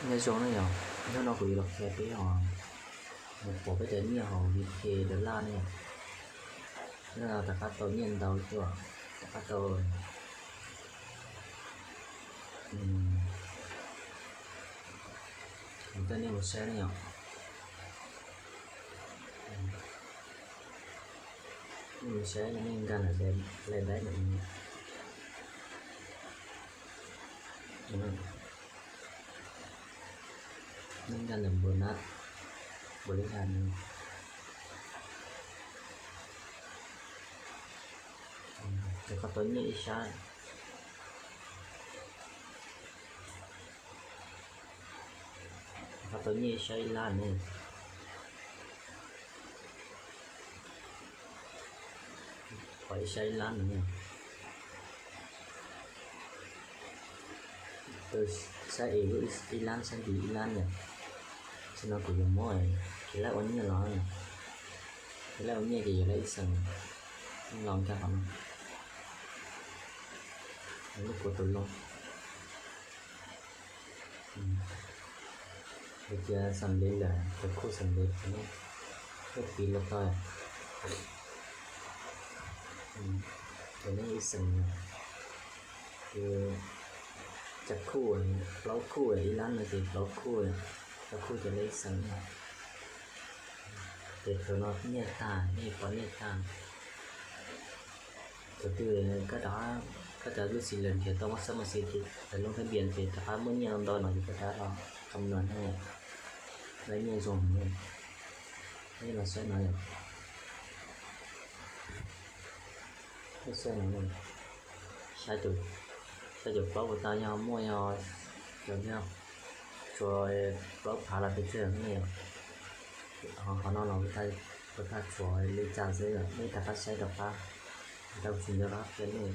Nghe rồi này nhỉ? Nó nó gửi lọc khe pé hò. Một bộ cái đấy nghe hò vì khe đợt la này. Nó là ta cắt tàu nhiên đầu chưa? Ta cắt tàu. Ừm. Chúng ta nên một xe này nhỉ? Ừm. Mình sẽ nên gần ở đây, lên đấy mình. Ừm. Nên gần ở bờ nát. Bờ lên gần. Ừm. Để có tôi nghĩ sao. ເຂົາຕົວນີ້ໃຊ້ລ້ານນີ້ ຂ້ອຍໃຊ້ລ້ານນີ້ ໂຕໃຊ້ເອງອີລ້ານ ໃຊ້ດີອີລ້ານນີ້ ສະນັ້ນກໍຍັງໝໍ ແລ້ວອັນນີ້ລະ ແລ້ວອັນນີ້ກໍຢາກໄດ້ອີສັງ ລອງຈັກອັນ ອັນນີ້ກົດຕົວລົງ. ອືມ ເຮັດເທື່ອສຳເລັດແລ້ວ ເຮັດຄູ່ສຳເລັດເນາະ ເຮັດປີລະກະ ອືມ ຕົວນີ້ອີສັງ ຄືຈັບຄູ່ ລາວຄູ່ອີລັນນະ ລາວຄູ່ ລາວຄູ່ຈະໄດ້ອີສັງ ເຮັດຕົວນອກເນຍຕາ ເນຍປະເນຍຕາ. ກໍຄືກະດາ ກະດາຢູ່ສີ່ເດືອນ ແຕ່ຕ້ອງສະມາຊິກ ໄປລົງທະບຽນ ແຕ່ຖ້າມື້ນີ້ລອງດອນເອົາຢູ່ກະດາ ລອງຄຳນວນໃຫ້ລະອຽດສູງນີ້ ນີ້ລະໃຊ້ໜ້ອຍ ໃຊ້ໜ້ອຍ ໃຊ້ໂຕ ໃຊ້ໂຕເປົ່າ ຕາຍາວ ມົ້ວຍາວ ແບບນີ້ ຊ່ວຍເປົ່າພາລະໄປເທື່ອນີ້ ເຮົາ ເຮົານອນເອົາໄປ ປະທາດສວຍເລຈາເຊ ເລຈາກາໄຊດອກປາ ດຳສິນດາລາເປັນນີ້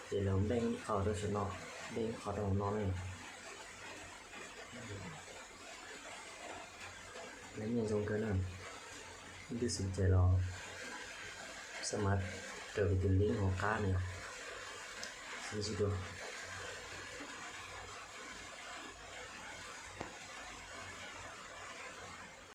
ເປັນແລ້ວແບ່ງເຂົ້າໂດຍສະເນາະ ແບ່ງເຂົ້າໂດຍນອນນີ້ ແລ້ວມີສົ່ງເກີນນັ້ນ ທີ່ສົນໃຈລອ ສາມາດເດີນໄປທີ່ລິງຂອງການນີ້ ຊິສະດວກ.